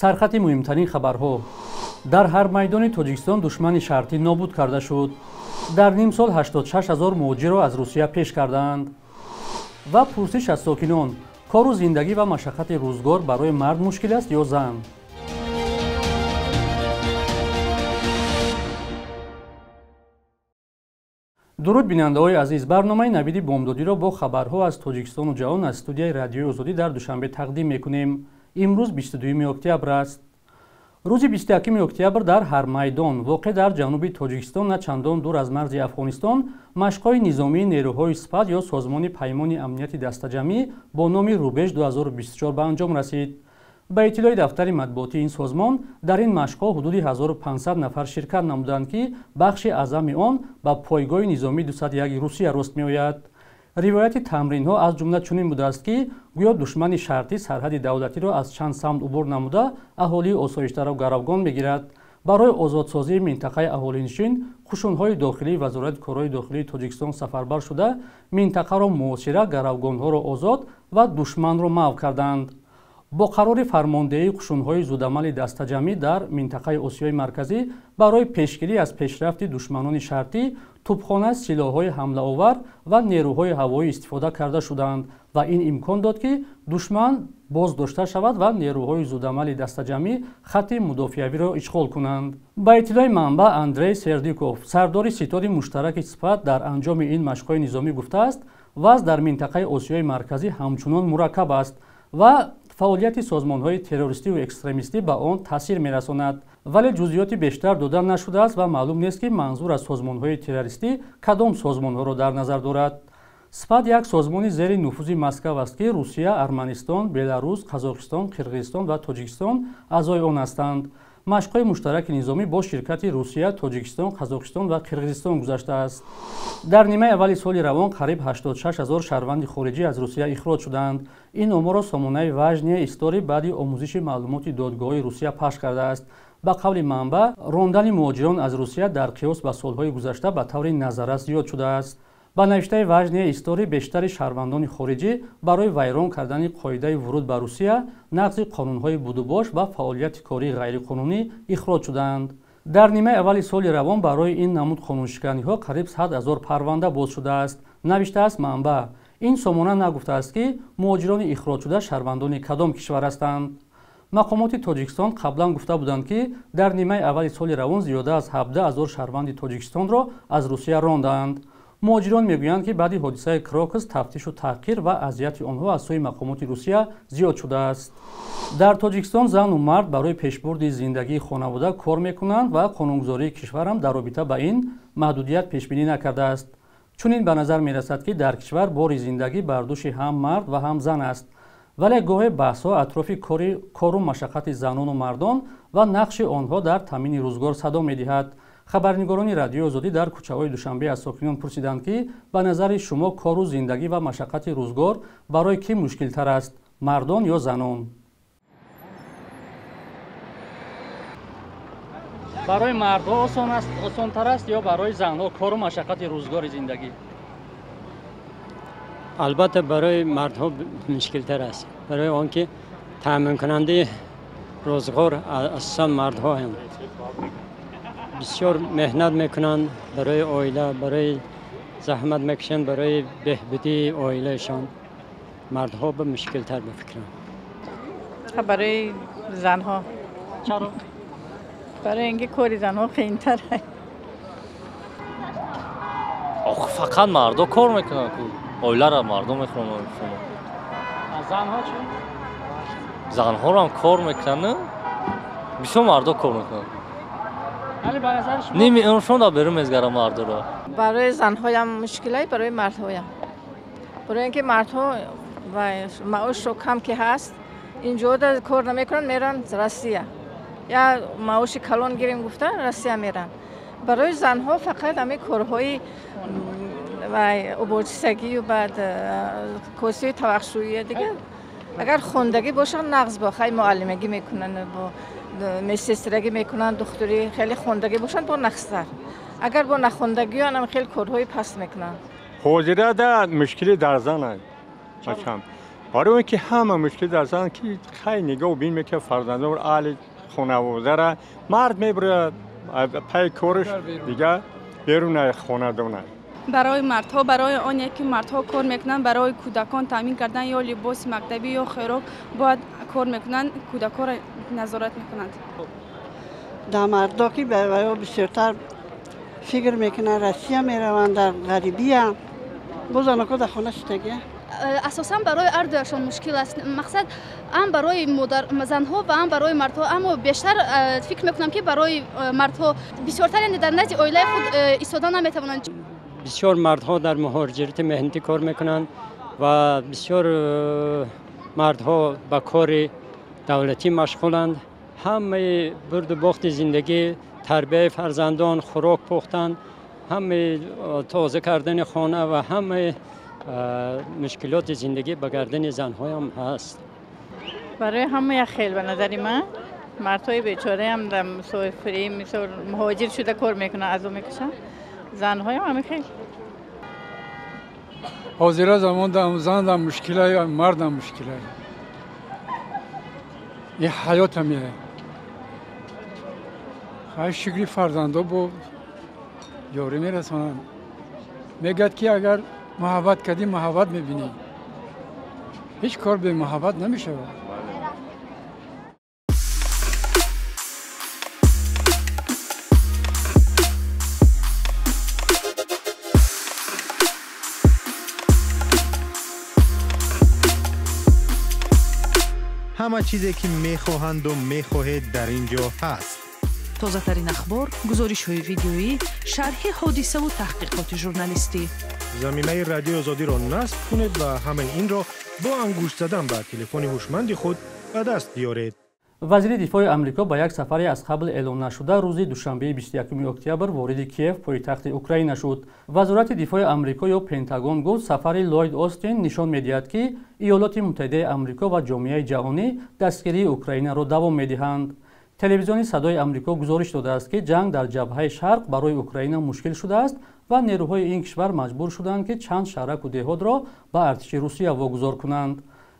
Сархати муҳимтарин хабарҳо. Дар ҳар майдони Тоҷикистон душмани шартӣ нобуд карда шуд. Дар ним сол 86 ҳазор муҳоҷирро аз Русия пеш кардаанд. Ва пурсиш аз сокинон: кору зиндагӣ ва машаққати рӯзгор барои мард мушкил аст ё зан? Дуруд, бинандаҳои азиз! Барномаи Навиди бомдодиро бо хабарҳо аз Тоҷикистону ҷаҳон аз студияи Радиои Озодӣ дар Душанбе тақдим мекунем. Имрӯз 22 октябр аст. Рӯзи 21 октябр дар Ҳармайдон, воқеъ дар ҷануби Тоҷикистон, на чандон дур аз марзи Афғонистон, машқҳои низомии нерӯҳои СПАД ё Созмони Паймони Амнияти Дастаҷамъӣ бо номи Рубеж 2024 ба анҷом расид. Ба иттилои дафтари матбуотии ин созмон, дар ин машқҳо ҳудуди 1500 нафар ширкат намуданд, ки бахши аъзами он ба пойгоҳи низомии 201 Русия рост меояд. Ривояти тамринҳо аз ҷумла чунин будааст, ки гӯё душмани шартӣ сарҳади давлатиро аз чанд самт убур намуда, аҳолии осоиштаро гаравгон мегирад. Барои озодсозии минтақаи аҳолинишин қушунҳои дохилии Вазорати корҳои дохилии Тоҷикистон сафарбар шуда, минтақаро муҳосира, гаравгонҳоро озод ва душманро маҳв карданд. Бо қарори фармондеҳии қушунҳои зудамали дастаҷамъӣ дар минтақаи Осиёи Марказӣ барои пешгирӣ аз пешрафти душманони шартӣ тӯбхона, силоҳҳои ҳамлаовар ва нерӯҳои ҳавоӣ истифода карда шуданд ва ин имкон дод, ки душман боздошта шавад ва нерӯҳои зудамали дастаҷамъӣ хатти мудофиавиро ишғол кунанд. Ба иттилои манбаъ, Андрей Сердиков, сардори ситоди муштараки СПАД, дар анҷоми ин машқҳои низомӣ гуфтааст, вазъ дар минтақаи Осиёи Марказӣ ҳамчунон мураккаб аст ва фаъолияти созмонҳои террористиву экстремистӣ ба он таъсир мерасонад. Вале ҷузъиёти бештар дода нашудааст ва маълум нест, ки манзур аз созмонҳои террористӣ кадом созмонҳоро дар назар дорад. СПАД як созмони зери нуфузи Москав аст, ки Русия, Арманистон, Беларус, Қазоқистон, Қирғизистон ва Тоҷикистон аъзои он ҳастанд. Машқҳои муштараки низомӣ бо ширкати Русия, Тоҷикистон, Қазоқистон ва Қирғизистон гузаштааст. Дар нимаи аввали соли равон қариб 86 ҳазор шаҳрванди хориҷӣ аз Русия ихроҷ шуданд. Ин оморро сомонаи Важные истории баъди омӯзиши маълумоти додгоҳҳои Русия пахш кардааст. Ба қавли манбаъ, рондани муҳоҷирон аз Русия дар қиёс ба солҳои гузашта ба таври назаррас зиёд шудааст. Ба навиштаи Важные истории, бештари шаҳрвандони хориҷӣ барои вайрон кардани қоидаи вуруд ба Русия, нақзи қонунҳои будубош ва фаъолияти кории ғайриқонунӣ ихроҷ шуданд. Дар нимаи аввали соли равон барои ин намуд қонуншиканиҳо қариб 100 ҳазор парванда боз шудааст, навиштааст манбаъ. Ин сомона нагуфтааст, ки муҳоҷирони ихроҷшуда шаҳрвандони кадом кишвар ҳастанд. Мақомоти Тоҷикистон қаблан гуфта буданд, ки дар нимаи аввали соли равон зиёда аз 17 ҳазор шаҳрванди Тоҷикистонро аз Русия рондаанд. Муҳоҷирон мегӯянд, ки баъди ҳодисаи Крокус тафтишу таҳқир ва азияти онҳо аз сӯи мақомоти Русия зиёд шудааст. Дар Тоҷикистон зану мард барои пешбурди зиндагии хонавода кор мекунанд ва қонунгузории кишварам дар робита ба ин маҳдудият пешбинӣ накардааст. Чунин ба назар мерасад, ки дар кишвар бори зиндагӣ бар дӯши ҳам мард ва ҳам зан аст. Вале гоҳе баҳсҳо атрофи кору машаққати занону мардон ва нақши онҳо дар таъмини рӯзгор садо медиҳад. Хабарнигорони Радиои Озодӣ дар кӯчаҳои Душанбе аз сокинон пурсиданд, ки ба назари шумо кору зиндагӣ ва машаққати рӯзгор барои кӣ мушкилтар аст, мардон ё занон? Барои мардҳо осонтар аст ё барои занҳо кору машаққати рӯзгори зиндагӣ? Албатта, барои мардҳо мушкилтар аст, барои он ки таъминкунандаи рӯзгор асосан мардҳоянд. Бисёр меҳнат мекунанд барои оила, барои заҳмат мекашанд барои беҳбудии оилаашон. Мардҳо ба мушкилтар ба фикрам. Барои занҳо. Чаро? Барои инки кори занҳо қиинтар аст. Фақат мардҳо кор мекунанд, оиларо мардҳо мехӯронанд. Занҳо чӣ? Занҳоро ҳам кор мекунанд, бисёр мардҳо кор мекунанд. Ними умршон дар берун мезгарам мардҳоро. Барои занҳоям мушкилай, барои мардҳоям. Барои инки мардҳо маошро кам ки ҳаст, инҷо кор намекунанд, меранд Россия. Я маоши калон гирем гуфта Россия меранд. Барои занҳо фақат ҳамин корҳои обочисагию баъд косии тавақшӯия дигар. Агар хондагӣ бошанд, нағз бо хай муаллимагӣ мекунанд, бо медсестрагӣ мекунанд, духтурӣ хеле хондагӣ бошанд, бо нағзтар. Агар бо нахондагиён ҳам хеле корҳои паст мекунанд. Ҳозирада мушкили дар зан аст. Барои он ки ҳама мушкил дар зан ки хай нигоҳ бин мекунад фарзандон, аҳли хонаводаро, мард мебурад пай кораш, дигар берун аз хонадона. Барои мардҳо, барои оне ки мардҳо кор мекунанд, барои кӯдакон таъмин кардан ё либоси мактабӣ ё хӯрок бояд кор мекунанд, кӯдаконро назорат мекунанд. Дар мардҳо ки барои бисёртар фикр мекунанд, Россия мераванд, дар ғарибия, боз заноко дар хона шидагия. Асосан барои ҳардуяшон мушкил аст. Мақсад ҳам барои занҳо ва ҳам барои мардҳо, аммо бештар фикр мекунам ки барои мардҳо бисёртар, яъне дар назди оилаи худ истода наметавонанд. Бисёр мардҳо дар муҳоҷирати меҳнатӣ кор мекунанд ва бисёр мардҳо ба кори давлатӣ машғуланд. Ҳамаи бурду бохти зиндагӣ, тарбияи фарзандон, хӯрок пухтан, ҳамаи тоза кардани хона ва ҳамаи мушкилоти зиндагӣ ба гардани занҳоям ҳаст. Барои ҳама як хел ба назари ман, мардҳои бечораам дар мусофирӣ, мисол муҳоҷир шуда кор мекунанд, азоб мекашанд, занҳоям ҳамин хел. Ҳозира замон зан дам мушкилай, мардам мушкилай. Ин ҳаёт ҳамияй. Хай шукри фарзандо бо ёрӣ мерасонанд. Мегӯяд ки агар муҳаббат кардӣ, муҳаббат мебинӣ. Ҳеҷ кор бе муҳаббат намешавад. Ҳама чизе ки мехоҳанду мехоҳед дар ин ҷо ҳаст. Тозатарин ахбор, гузоришҳои видеоӣ, шарҳи ҳодисаву таҳқиқоти журналистӣ. Заминаи Радиои Озодиро насб кунед ва ҳамаи инро бо ангушт задан ба телефони ҳушманди худ ба даст биёред. Вазири дифои Амрико ба як сафаре аз қабл эълон нашуда рӯзи душанбеи 21 октябр вориди Киев, пойтахти Украина шуд. Вазорати дифои Амрико ё Пентагон гуфт, сафари Ллойд Остин нишон медиҳад, ки Иёлоти Муттаҳидаи Амрико ва ҷомеаи ҷаҳонӣ дастгирии Украинаро давом медиҳанд. Телевизиони Садои Амрико гузориш додааст, ки ҷанг дар ҷабҳаи шарқ барои Украина мушкил шудааст ва нерӯҳои ин кишвар маҷбур шуданд, ки чанд шаҳраку деҳотро ба артиши Русия вогузор кунанд.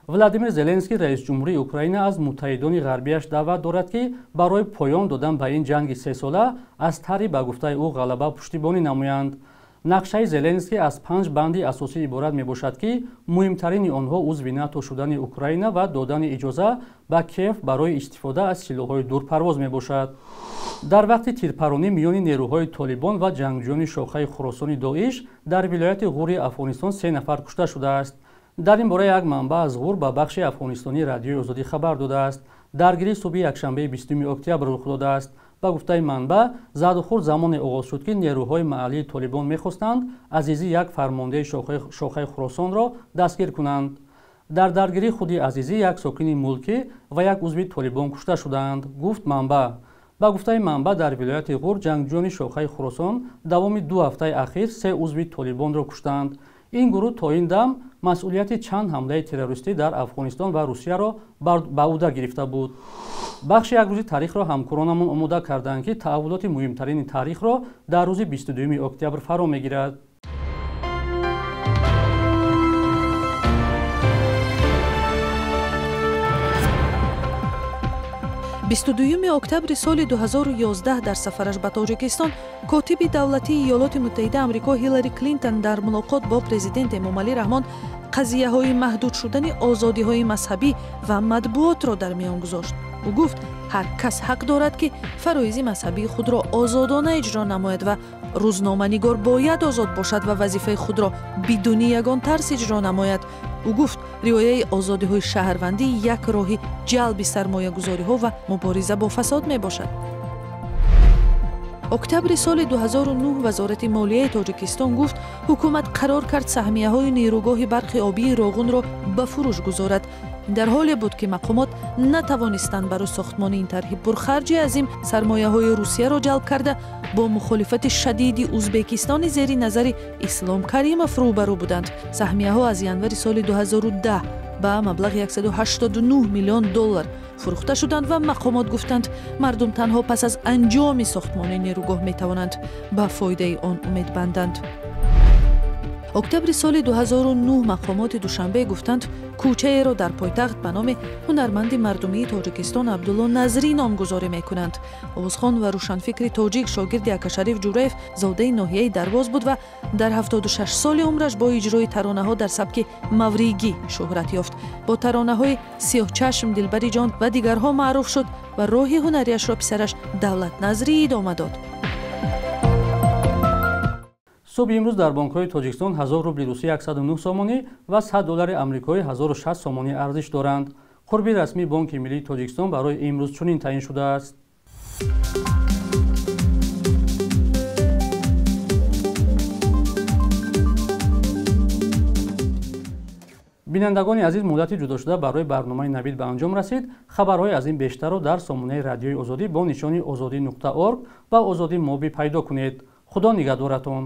Владимир Зеленский, раисҷумҳурии Украина, аз муттаҳидони ғарбияш даъват дорад, ки барои поён додан ба ин ҷанги сесола аз тарҳи ба гуфтаи ӯ ғалаба пуштибонӣ намоянд. Нақшаи Зеленский аз панҷ банди асосӣ иборат мебошад, ки муҳимтарини онҳо узви НАТО шудани Украина ва додани иҷоза ба Киев барои истифода аз силоҳҳои дурпарвоз мебошад. Дар вақти тирпаронӣ миёни нерӯҳои Толибон ва ҷангҷӯёни шохаи Хуросони Доиш дар вилояти Ғури Афғонистон се нафар кушта шудааст. Дар ин бора як манбаъ аз Ғур ба бахши афғонистонии Радиои Озодӣ хабар додааст. Даргирӣ субҳи якшанбеи 20 октябр рух додааст. Ба гуфтаи манбаъ, задухӯрд замоне оғоз шуд, ки нерӯҳои маҳаллии Толибон мехостанд Азизӣ, як фармондеҳи шохаи Хуросонро дастгир кунанд. Дар даргирии худи Азизӣ як сокини мулкӣ ва як узви Толибон кушта шудаанд, гуфт манбаъ. Ба гуфтаи манбаъ, дар вилояти Ғур ҷангҷӯёни шохаи Хуросон давоми ду ҳафтаи ахир се узви Толибонро куштанд. Ин гурӯҳ то ин дам масъулияти чанд ҳамлаи террористӣ дар Афғонистон ва Русияро ба ӯҳда гирифта буд. Бахши як рӯзи таърихро ҳамкоронамон омода карданд, ки таҳаввулоти муҳимтарини таърихро дар рӯзи 22 октябр фаро мегирад. 22 октябри соли 2011 дар сафараш ба Тоҷикистон котиби давлатии Иёлоти Муттаҳида Амрико Ҳиллари Клинтон дар мулоқот бо президент Эмомалӣ Раҳмон қазияҳои маҳдуд шудани озодиҳои мазҳабӣ ва матбуотро дар миён гузошт. Ӯ гуфт, ҳар кас ҳақ дорад, ки фароизи мазҳабии худро озодона иҷро намояд ва рӯзноманигор бояд озод бошад ва вазифаи худро бидуни ягон тарс иҷро намояд. Ӯ гуфт, риояи озодиҳои шаҳрвандӣ як роҳи ҷалби сармоягузориҳо ва мубориза бо фасод мебошад. Октябри соли 2009 Вазорати молияи Тоҷикистон гуфт, ҳукумат қарор кард саҳмияҳои нерӯгоҳи барқи обии Роғунро ба фурӯш гузорад. Дар ҳоле буд, ки мақомот натавонистанд барои сохтмони ин тарҳи пурхарҷи азим сармояҳои Русияро ҷалб карда, бо мухолифати шадиди Узбекистони зери назари Ислом Каримов рӯбарӯ буданд. Саҳмияҳо аз январи соли 2010 ба маблағи 189 миллион доллар фурӯхта шуданд ва мақомот гуфтанд, мардум танҳо пас аз анҷоми сохтмони нерӯгоҳ метавонанд ба фоидаи он умед банданд. Октябри соли 2009 мақомоти Душанбе гуфтанд, кӯчаеро дар пойтахт ба номи ҳунарманди мардумии Тоҷикистон Абдулло Назрӣ номгузорӣ мекунанд. Овозхон ва рӯшанфикри тоҷик, шогирди Акашариф Ҷураев, зодаи ноҳияи Дарвоз буд ва дар 76 соли умраш бо иҷрои таронаҳо дар сабки мавригӣ шӯҳрат ёфт. Бо таронаҳои «Сиёҳчашм», «Дилбари ҷон» ва дигарҳо маъруф шуд ва роҳи ҳунарияшро писараш Давлат Назрӣ идома дод. Субҳи имрӯз дар бонкҳои Тоҷикистон 1000 рубли русӣ 109 сомонӣ ва 100 доллари амрикоӣ 1060 сомонӣ арзиш доранд. Қурби расмии Бонки миллии Тоҷикистон барои имрӯз чунин таъин шудааст. Бинандагони азиз, муддати ҷудошуда барои барномаи Навид ба анҷом расид. Хабарҳои аз ин бештарро дар сомонаи Радиои Озодӣ бо нишони ozodi.org ва Озодӣ моби пайдо кунед. Худо нигаҳдоратон.